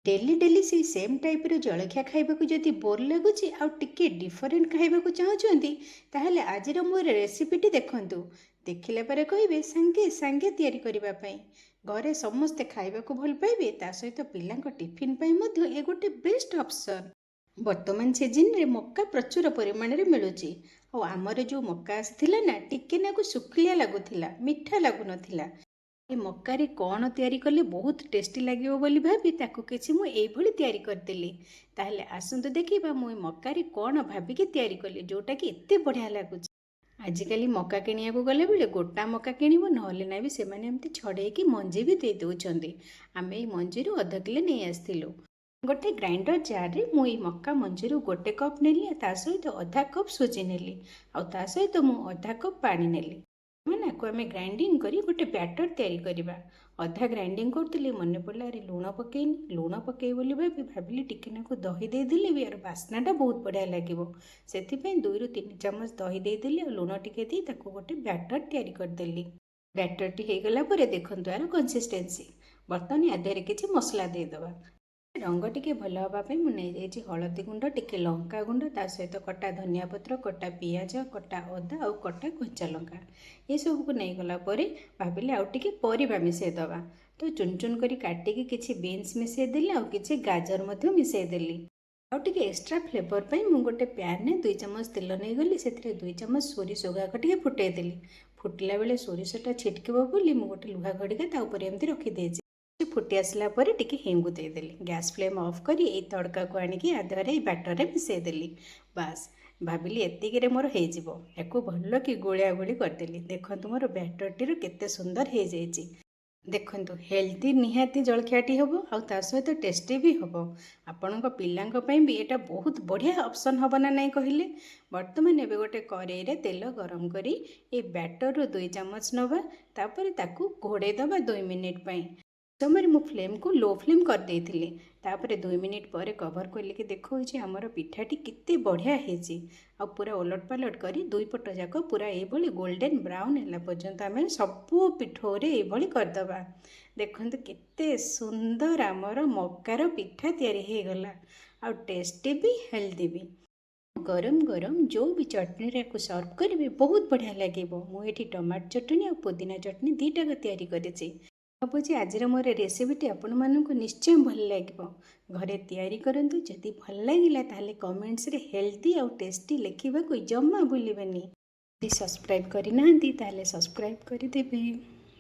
Daily daily ସେଇ same ଟାଇପ୍ର ଜଳଖିଆ ଖାଇବାକୁ ଯଦି ବୋର୍ ଲାଗୁଛି ଆଉ ଟିକେ ଡିଫରେଣ୍ଟ ଖାଇବାକୁ ଚାହୁଁଛନ୍ତି, ତାହେଲେ ଆଜିର ମୋର ରେସିପିଟି ଦେଖନ୍ତୁ। ଦେଖିଲା ପରେ କହିବେ ସାଙ୍ଗେ ସାଙ୍ଗେ ତିଆରି କରିବା ପାଇଁ। ଘରେ ସମସ୍ତେ ଖାଇବାକୁ ଭଲ ପାଇବେ, ତା ସହିତ ପିଲାଙ୍କ ଟିଫିନ୍ ପାଇଁ ମଧ୍ୟ ଏ ଗୋଟେ ବେଷ୍ଟ ଅପସନ୍। ବର୍ତ୍ତମାନ ସିଜିନ୍ରେ ମକା ପ୍ରଚୁର ପରିମାଣରେ ମିଳୁଛି। ଆଉ ଆମର ଯେଉଁ ମକା ଆସିଥିଲା ନା, ଟିକେ ନାକୁ ଶୁଖିଲିଆ ଲାଗୁଥିଲା, ମିଠା ଲାଗୁନଥିଲା। ଏ ମକାରେ କ'ଣ ତିଆରି କଲେ ବହୁତ ଟେଷ୍ଟି ଲାଗିବ ବୋଲି ଭାବି ତାକୁ କିଛି ମୁଁ ଏଇଭଳି ତିଆରି କରିଦେଲି। ତାହେଲେ ଆସନ୍ତୁ ଦେଖିବା, ମୁଁ ଏ ମକାରେ କ'ଣ ଭାବିକି ତିଆରି କଲି ଯେଉଁଟାକି ଏତେ ବଢ଼ିଆ ଲାଗୁଛି। ଆଜିକାଲି ମକା କିଣିବାକୁ ଗଲାବେଳେ ଗୋଟା ମକା କିଣିବ, ନହେଲେ ନାହିଁ ବି ସେମାନେ ଏମିତି ଛଡ଼େଇକି ମଞ୍ଜି ବି ଦେଇ ଦେଉଛନ୍ତି। ଆମେ ଏଇ ମଞ୍ଜିରୁ 1/2 କିଲୋ ନେଇ ଆସିଥିଲୁ। ଗୋଟେ ଗ୍ରାଇଣ୍ଡର ଜାର୍ରେ ମୁଁ ଏଇ ମକା ମଞ୍ଜିରୁ 1 କପ୍ ନେଲି ଆଉ ତା ସହିତ 1/2 କପ୍ ସୁଜି ନେଲି ଆଉ ତା ସହିତ ମୁଁ 1/2 କପ୍ ପାଣି ନେଲି। ମାନେ ଆକୁ ଆମେ ଗ୍ରାଇଣ୍ଡିଙ୍ଗ କରି ଗୋଟେ ବ୍ୟାଟର ତିଆରି କରିବା। ଅଧା ଗ୍ରାଇଣ୍ଡିଙ୍ଗ କରୁଥିଲି, ମନେ ପଡ଼ିଲା, ଆରେ ଲୁଣ ପକେଇନି। ଲୁଣ ପକେଇ ବୋଲି ଭାବି ଭାବିଲି, ଟିକେ ନାକୁ ଦହି ଦେଇଦେଲେ ବି ଆର ବାସ୍ନାଟା ବହୁତ ବଢ଼ିଆ ଲାଗିବ। ସେଥିପାଇଁ 2ରୁ 3 ଚାମଚ ଦହି ଦେଇଦେଲି ଆଉ ଲୁଣ ଟିକେ ଦେଇ ତାକୁ ଗୋଟେ ବ୍ୟାଟର ତିଆରି କରିଦେଲି। ବ୍ୟାଟରଟି ହେଇଗଲା ପରେ ଦେଖନ୍ତୁ ଆର କନସିଷ୍ଟେନ୍ସି। ବର୍ତ୍ତମାନ ୟା ଦେହରେ କିଛି ମସଲା ଦେଇଦେବା। ରଙ୍ଗ ଟିକେ ଭଲ ହେବା ପାଇଁ ମୁଁ ନେଇଯାଇଛି ହଳଦୀ ଗୁଣ୍ଡ, ଟିକେ ଲଙ୍କା ଗୁଣ୍ଡ, ତା ସହିତ କଟା ଧନିଆ ପତ୍ର, କଟା ପିଆଜ, କଟା ଅଦା ଆଉ କଟା କଞ୍ଚା ଲଙ୍କା। ଏସବୁକୁ ନେଇଗଲା ପରେ ଭାବିଲି ଆଉ ଟିକେ ପରିବା ମିଶାଇ ଦେବା। ତ ଚୁନ ଚୁନ କରି କାଟିକି କିଛି ବିନ୍ସ ମିଶାଇ ଦେଲି ଆଉ କିଛି ଗାଜର ମଧ୍ୟ ମିଶାଇ ଦେଲି। ଆଉ ଟିକେ ଏକ୍ସଟ୍ରା ଫ୍ଲେଭର ପାଇଁ ମୁଁ ଗୋଟେ ପ୍ୟାନ୍ରେ 2 ଚାମଚ ତେଲ ନେଇଗଲି। ସେଥିରେ 2 ଚାମଚ ସୋରିଷ ଗୁଆକ ଟିକେ ଫୁଟେଇ ଦେଲି। ଫୁଟିଲା ବେଳେ ସୋରିଷଟା ଛିଟକିବ ବୋଲି ମୁଁ ଗୋଟେ ଲୁହା ଖଡ଼ିକା ତା ଉପରେ ଏମିତି ରଖିଦେଇଛି। ଫୁଟି ଆସିଲା ପରେ ଟିକେ ହେଙ୍ଗୁ ଦେଇଦେଲି। ଗ୍ୟାସ୍ ଫ୍ଲେମ୍ ଅଫ୍ କରି ଏଇ ତଡ଼କାକୁ ଆଣିକି ଆ ଦେହରେ, ଏଇ ବ୍ୟାଟରରେ ମିଶାଇ ଦେଲି। ବାସ୍, ଭାବିଲି ଏତିକିରେ ମୋର ହେଇଯିବ। ୟାକୁ ଭଲ କି ଗୋଳିଆ ଗୋଳି କରିଦେଲି। ଦେଖନ୍ତୁ, ମୋର ବ୍ୟାଟରଟିର କେତେ ସୁନ୍ଦର ହେଇଯାଇଛି। ଦେଖନ୍ତୁ, ହେଲ୍ଦି ନିହାତି ଜଳଖିଆଟି ହେବ ଆଉ ତା ସହିତ ଟେଷ୍ଟି ବି ହେବ। ଆପଣଙ୍କ ପିଲାଙ୍କ ପାଇଁ ବି ଏଇଟା ବହୁତ ବଢ଼ିଆ ଅପସନ୍ ହେବ ନା ନାହିଁ କହିଲେ? ବର୍ତ୍ତମାନ ଏବେ ଗୋଟେ କରେଇରେ ତେଲ ଗରମ କରି ଏଇ ବ୍ୟାଟରରୁ 2 ଚାମଚ ନେବା, ତାପରେ ତାକୁ ଘୋଡ଼େଇ ଦେବା 2 ମିନିଟ୍ ପାଇଁ। ସମୟରେ ମୁଁ ଫ୍ଲେମ୍କୁ ଲୋ ଫ୍ଲେମ୍ କରିଦେଇଥିଲି। ତାପରେ 2 ମିନିଟ୍ ପରେ କଭର୍ ଖୋଲିକି ଦେଖାଉଛି, ଆମର ପିଠାଟି କେତେ ବଢ଼ିଆ ହେଇଛି। ଆଉ ପୁରା ଓଲଟ ପାଲଟ କରି ଦୁଇ ପଟ ଯାକ ପୁରା ଏଇଭଳି ଗୋଲ୍ଡେନ୍ ବ୍ରାଉନ୍ ହେଲା ପର୍ଯ୍ୟନ୍ତ ଆମେ ସବୁ ପିଠଉରେ ଏଇଭଳି କରିଦେବା। ଦେଖନ୍ତୁ, କେତେ ସୁନ୍ଦର ଆମର ମକାର ପିଠା ତିଆରି ହେଇଗଲା, ଆଉ ଟେଷ୍ଟି ବି, ହେଲ୍ଦି ବି। ଗରମ ଗରମ ଯେଉଁ ବି ଚଟଣିରେ ୟାକୁ ସର୍ଭ କରିବେ, ବହୁତ ବଢ଼ିଆ ଲାଗିବ। ମୁଁ ଏଠି ଟମାଟୋ ଚଟଣି ଆଉ ପୁଦିନା ଚଟଣି ଦୁଇଟାକ ତିଆରି କରିଛି। ଭାବୁଛି ଆଜିର ମୋର ରେସିପିଟି ଆପଣମାନଙ୍କୁ ନିଶ୍ଚୟ ଭଲ ଲାଗିବ। ଘରେ ତିଆରି କରନ୍ତୁ। ଯଦି ଭଲ ଲାଗିଲା, ତାହେଲେ କମେଣ୍ଟସରେ ହେଲ୍ଦି ଆଉ ଟେଷ୍ଟି ଲେଖିବାକୁ ଜମା ଭୁଲିବେନି। ଯଦି ସବସ୍କ୍ରାଇବ୍ କରିନାହାନ୍ତି, ତାହେଲେ ସବସ୍କ୍ରାଇବ୍ କରିଦେବେ।